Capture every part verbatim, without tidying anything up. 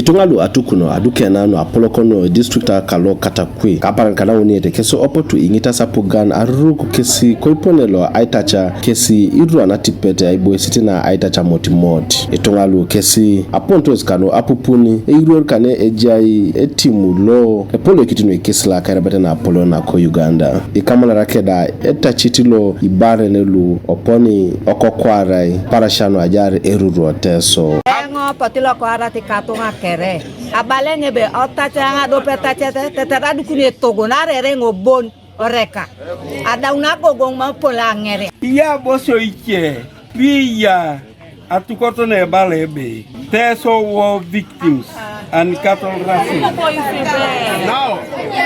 Ituŋa lu atukuno adukena nu apolok nu district kalo Katakwi kaparan kanauni ete kesi opotu iŋitas apugan aruruk kesi koipone lo aitaca kesi irua natipet aiboisit na aitaca motimot. Ituŋa lu kesi apontos kanu apupun eiruor kane ejai etimu lo epoloikit nu ikisila kairabet na apolon nako Uganda. Ikamanara keda etacit lo ibaren lu oponi okokwarai parasha nu ajar eruruo Teso. Eŋo potiloko arati katuŋa kere abaleŋ ebe otace aŋadope tacete tetere adukuni etogon arere ŋo bon oreka adaun agogoŋ mapol aŋere. Iya bosio ice piya atukot na ebala ebe Teso war victims and cattle rustling. Now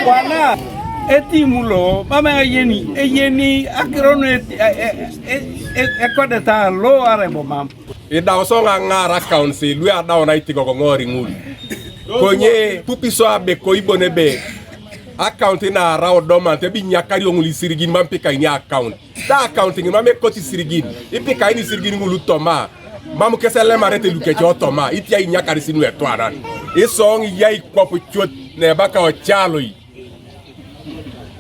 kwana etimu lo mama eyeni eyeni akiro nu eti- e- e- e- e- ekodeta lo arebo mam. Idau so ŋaŋaar accounts lu adau na itigogoŋori ŋul. Konye pupi so abe koibon ebe account na arau dormant ebe inyakario ŋul isirigin mam pikaini account. Ta account ŋin mam ekot isirigin ipikaini isirigin ŋul toma. Mam kes elemarete lukec otoma itia inyakaris nu etwanan. Isoŋ iyai kwap cut na ebaka ocaloi.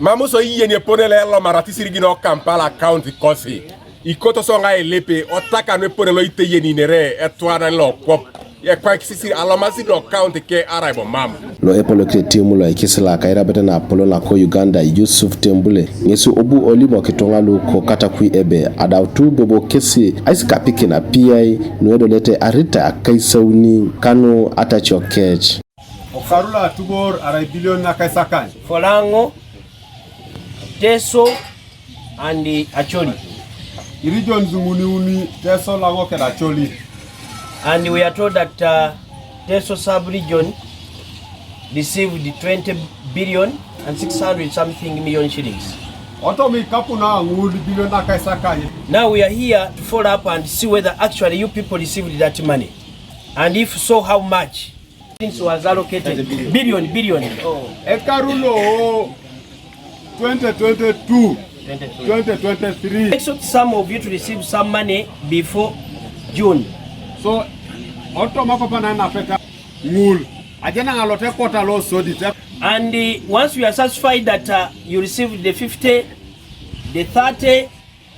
Mam so iyen epone lo elomarat isirigin o Kampala County kosi ikoto so ŋa elipi otaka nu epone lo iteyeninere etwanan lokwap ekwaikisisi alomasi lo county ke arai bo mam. Lo epolokit etimu lo ikisila kairabet na apolon nako Uganda Yusuf Tembule ŋesi obu olimok ituŋa lu ko Katakwi ebe adautu bobo kesi aisikapikin apiai nu edolete arita akaisauni kanu atacio kec. Okaru lo atubor arai bilion nakaisakany. Folaŋo, Teso, and uh, Acholi. Iregions ŋuni uni Teso, Laŋo keda Acholi. And we are told that uh, Teso sub-region received twenty billion and six hundred something million shillings. Otomi kapuna ŋul bilion nakaisakany. Now we are here to follow up and see whether actually you people received that money. And if so, how much? Things was allocated billion billion. Ekaru lo twenty twenty-two, twenty twenty-three. Expect some of you to receive some money before June. So otoma papa na napeta ŋul ajana ŋalote kota lo sodit. And uh, once we are satisfied that uh, you received the fifty, the thirty,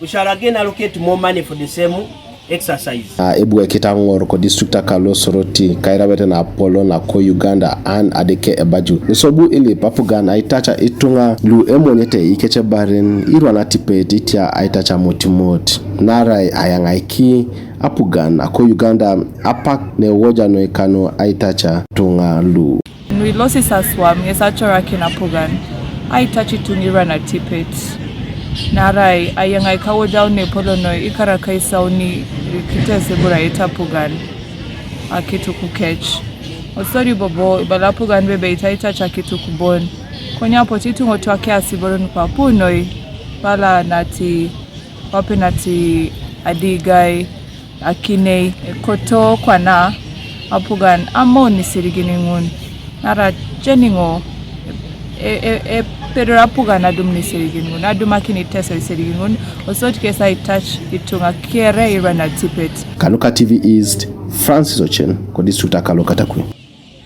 we shall again allocate more money for the same exercise. A ebuekit aŋor ko district kalo Soroti kairabet na apolon nako Uganda an adeke ebaju nisobu ilip apugan aitaca ituŋa lu emonyete ikecebaren irwan atipet itia aitaca motimot narai ayaŋaiki apugan nako Uganda apak newoja noi kanu aitaca tuŋa lu. Nuilosis aswam ŋes acorakin apugan aitac ituŋ irwan atipet. Narai ayaŋai kawojaun nepolonoi ikaraka isauni kites eburait apugan akituk kec. Osodi bobo ibala apugan bebe itaitac akituk bon. Konye apotu ituŋ otwakias iboro nuko apunoi bala nati wapinati adigai akinei ekoto kwana apugan amon isirigin ŋun nara jeniŋo epedor apugan adum nisirigin ŋun adumakin iteso isirigin ŋun osot kes aitac ituŋa kere iran atipet. Kanuka T V East, Francis Ochen, ko district akalo Katakwi.